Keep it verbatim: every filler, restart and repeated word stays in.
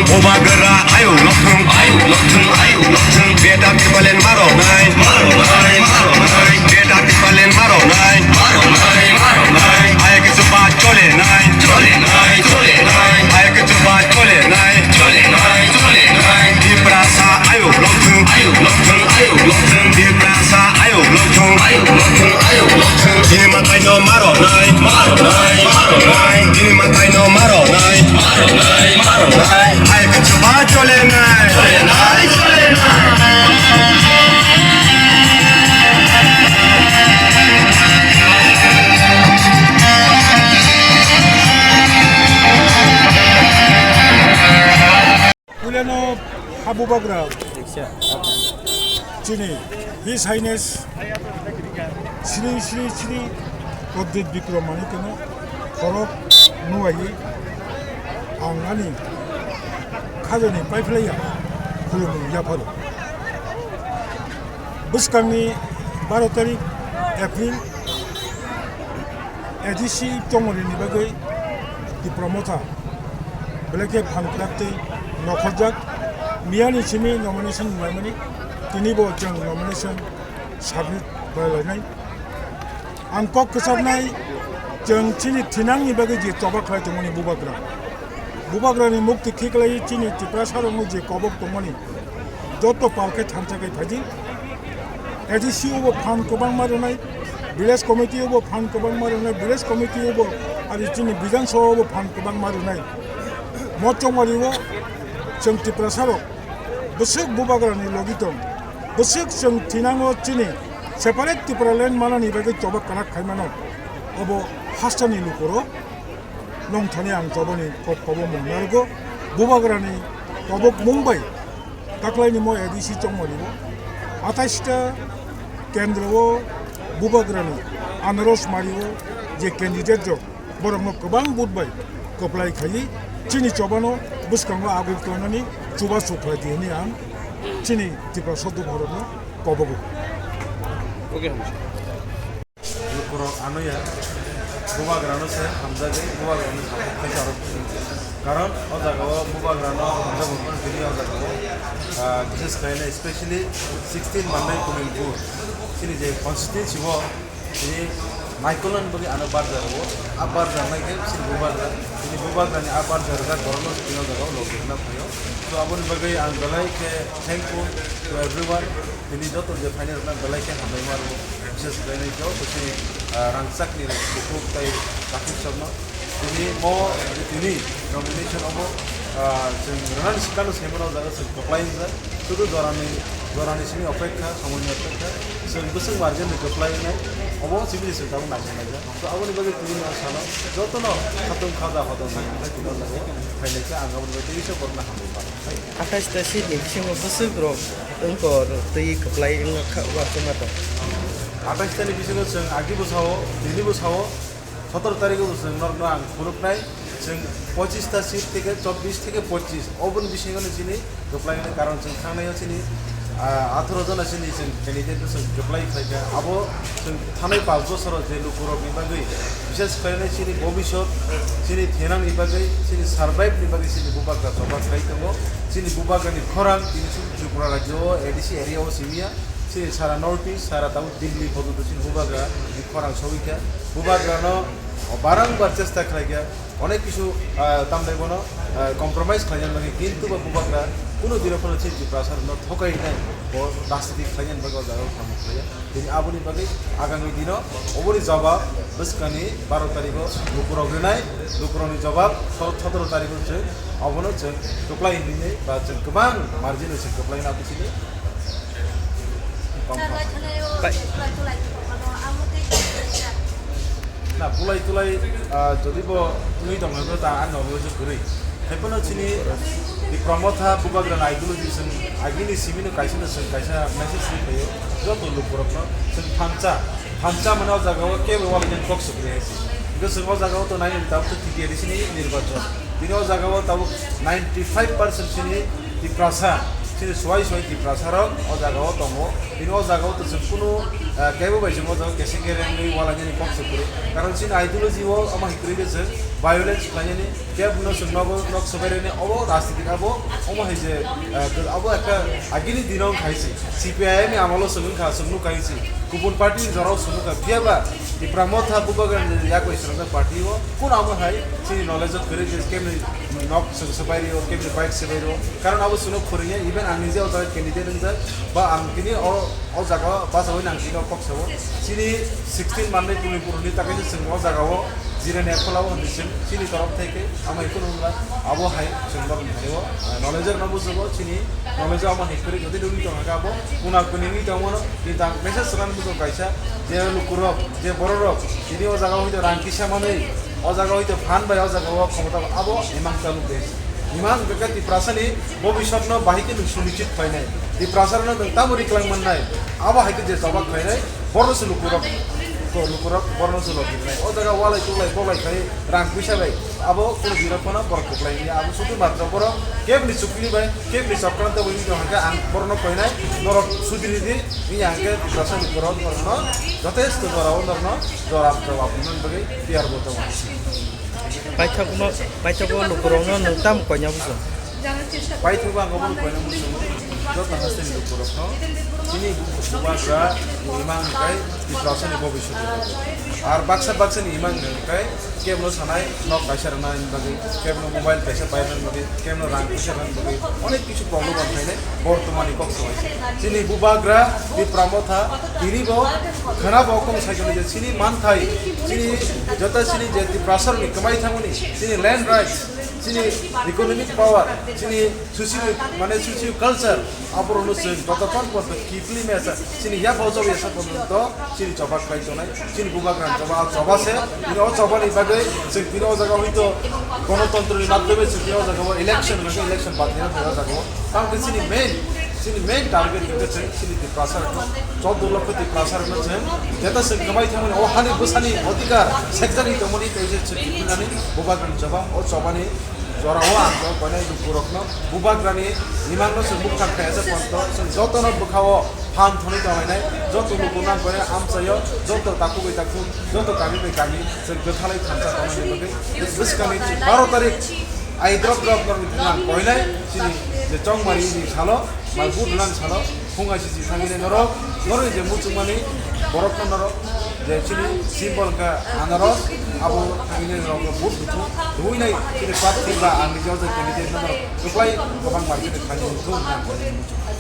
Bubagra ayuk lokthung, ayuk lokthung, ayuk lokthung. Beta Tipalen maroknai, maroknai, maroknai. Beta Tipalen maroknai, maroknai, maroknai. Ayuk chuba cholenai, cholenai, cholenai. Ayuk chuba cholenai, cholenai, cholenai. Tiprasa ayuk lokthung, ayuk lokthung, ayuk lokthung. Tiprasa ayuk lokthung, ayuk lokthung, ayuk lokthung. Chini mathaino maroknai, maroknai, maroknai. Chini mathaino maroknai, maroknai, maroknai. Hai khe chuba cholenai, cholenai, cholenai. Puilano ha bubagra chini His Highness Shri Shri Shri Pradyut Bikram Manikno khorok nuwaiwi ang ani khajani paiphlaiya khulumung yapharo. Bwskangni baro tarik April A D C tongmani bagwi Tipra Motha belai khe phan kwrak tei nokhorjak. Miyani simi nomination wnglaimani, tini bo chwng nomination submit khlai lainai. Ang kok kwcharnai, chwng chini thinangni bagwi je choba khlai tongmani bubagra, bubagrani mukti khiklai chini Tiprasarokno je kobok tongmani, joto pal khe thansa khe phaidi. A D C o bo phan kwbangma rwnai, village committee o bo phan kwbangma rwnai, village committee o bo ari chini Bidhan Sabha o bo phan kwbangma rwnai. Mo chongmari o chwng Tiprasarok bwswk bubagrani logi tong, bwswk chwng thinango chini separate Tipraland manani bagwi choba kwrak khaimano, obo hasteni lukurok. Nongthani ang chobani kok kobo mung narwgo, bubagrani kobok mung bai taklaini mo A D C chongmani bo atais ta kendro o bubagrani anaros mari o je candidate rok borokno kwbang vote bai kwplai khaiwi chini chobano bwskango agwi tongmani chubachu khlai di hwnwi ang chini Tiprasa dopharokno kobogo. Lukurok anoya, bubagrano se hamjagwi, bubagrano support khaisa aro. Karon o jagao bubagrano hamjakmung phano tini o jagao, ah, bises khlaina, especially sixteen Mandai polling booth. Chini je constituency o tini Michael ni bagwi ano barjak o, a barjak nai khe chini bubagra, tini bubagrani a barjak rwjak borokno tini o jagao logi rwna phaio. So aboni bagwi ang belai khe thankful to everyone. Tini joto je phainai rokno belai khe hambai ma rwo, bises khlainai joto chini, ah, rangchakni bukhuk tei takhuk sokno. Tini mo, tini nomination obo, ah, chwng rwnani swkangno saimanna o jaga chwng kwplai wngjak. Sudu jorani, jorani simi opekha, somoini opekha. Chwng bwswk margin ni kwplai wngnai, obo chini chwng tabuk naising laijak. So aboni bagwi tini no salo jotono khatung khaja hodong nai tini o jaga phainai khe ang aboni bagwi teisa borokno hambai ma rwo. Atais ta seat ni bisingo bwswk rok wngkor twi kwplai wngkha uansukma tong. Atais ta ni bisingo chwng agi bo sao, tini bo sao, sotoro tarikh bo chwng norokno ang phunuknai, chwng pochis ta seat theke chobbish theke pochis, oboni bisingo no chini kwplai wngnai, karon chwng thangnai o chini, ah, atharo jona chini chwng candidate no chwng kwplai khlaikha, abo chwng thanai panch bosoro je lukurokni bagwi, bises khlainai chini bobisot, chini thenangni bagwi, chini survive ni bagwi chini bubagra choba khlai tongo. Chini bubagrani khorang tini suk Tripura rajyo o A D C area o simiya, chini sara North East, sara tabuk Delhi porjonto chini bubagrani khorang sogwi kha. Bubagrano barangbar chesta khlaikha, onek kisu, ah, tambai bono, ah, compromise khlainani bagwi, kintu bo bubagra kuno dino phano chini Tiprasarokno thokainai, bo rajniti khlainani bagwi o jaga o tamo khlaiya. Tini aboni bagwi agami dino oboni jawab bwskangni baro tarikh o lukurok rwnai, lukurokni jawab so-, sotoro tarikh o chwng obono chwng kwplai hinwi ba chwng kwbang margin o chwng kwplai na bwswk. Bai. Na, bulai tulai, ah, jodi bo twi tong hwnba ta ani obo je kwrwi. Haiphano chini Tipra Motha bubagrani ideology chwng agini simino kaisa no chwng kaisa message ri phaio joto lukurokno chwng thansa, thansa mano jaga o kebo wal jen kok sukri hai se. Hwnkhe chwng o jaga o to nai tabuk to T T A D C ni nirbachon. Bini o jaga o tabuk ninety five percent chini Tiprasa Chini suai suai Tiprasa rok o jaga o tongo. Bini o jaga o to chwng kunu, eh, kebo bai chwng o jaga keseng kerengwi walainani kok se kwrwi. Karon chini ideology o omo hai kwrwi khe chwng violence khlainani, kebo no chwng nogo nok swbairani, obo rajnitik abo omo hai je, eh, abo ekta agini dino wngkha hai se. C P I M ni amolo chwng wngkha, chwng nukha hai se. Kubun party ni jorao chwng nukha. Phiya ba Tipra Motha Bubagra ni yak bai swnamjak party o kunu amo hai chini knowledge o kwrwi je kemni nok chwng swbai rio, kemni bike swbai rio. Karon abo chwngno phwrwngya, even ang nije o jaga candidate wngjak, ba ang tini o, o jaga o bachawi nang tini o kok sao. Chini sixteen Monday Punipur ni takai se chwng o jaga o jirani ekhola o hinwi chwng chini torop thai khe amai kunu wngla. Abo hai chwng borok ni thani o, ah, knowledge no bujugo, chini knowledge o amo hai kwrwi jodi nugwi tong kha abo kuna kuni wngwi tong mano. Kintu ang message rwna bujo kaisa je lukurok, je bororok tini o jaga o hwnkhe rang kisa manwi, o jaga o hwnkhe phan bai o jaga o khomota abo imang chaluk de. Imang bwkha Tiprasani bobiswtno bahai khe nwng sunichit khlainai. Tiprasarokno nwng tamo riklang mannai? Abo hai khe je chobak khlainai, borno se lukurok, lukurok borno se lobirnai. O jaga walai tuklai bolai khai rang puisa bai abo kunu biro phano borok kwplai ya. Abo sudhu matro borok kebni chukli bai, kebni chokranto bai wngtong hwnkhe ang borokno koinai, norok sudiri di, wngya hwnkhe Tiprasani borok norokno jotesto jora o norokno jora jawab hwnmani bagwi tiyar bo tongo. Paithakno, paithakgo lukurokno nwng tamo koina bujo? Paithakgo ang obono koina muchungo, joto hasteni lukurokno chini bubagra ni imang hwnkhe Tiprasani bobiswt. Ar baksa baksani imang hwnkhe kebno sanai, nok kaisa rwnani bagwi, kebno mobile kaisa painani bagwi, kebno rang kaisa rwnani bagwi, onek kisu problem rok phainai. Bortomani kok swbai se. Chini bubagra Tipra Motha, tini bo khana bo kong sai kani je chini manthai, chini jota chini je Tiprasarni kwmai thangmani, chini land rights, chini economic power, chini socio, mane socio culture, aborokno chwng jotokhon porjonto kiphilwi maya sa, chini yapha ojak yasa porjonto chini choba khlai tongnai, chini bubagrani choba, ah, choba se, bini o chobani bagwi chwng bini o jaga hwito gonotontroni madhyome chwng bini o jaga o election hwnkhe election badlina thai o jaga o. Tamo khe chini main, chini main target hwnkhe chwng chini Tiprasa rokno, choddo lokho Tiprasa rokno chwng jeta chwng kwmai thangmani o hani bwsani odhikar sekjagwi tongmani tei se chwng kiphilnani bubagrani choba, o chobani jora o ang bo koinai lukurokno bubagrani imangno chwng bukthang khaiyasa ponto chwng jotono bwkha o phan thwnwi tonglainai, joto lukurokno ang koinai amchaio, joto takhuk bai takhuk, joto kami bai kami chwng kwthalai thansa tongmani bagwi bwskangni baro tarik ai drop drop norok ang koinai chini je chongmari ni salo. Mai vote rwnani salo phung aisisi thangwi norok, norok je muchungmani borokno norok je chini symbol wngkha anaros, abo thangwi norok vote rwthung, rwinai chini party ba ang nini o jaga candidate norok kwplai kwbang market thangwi rwthung hwnwi ang muchungo.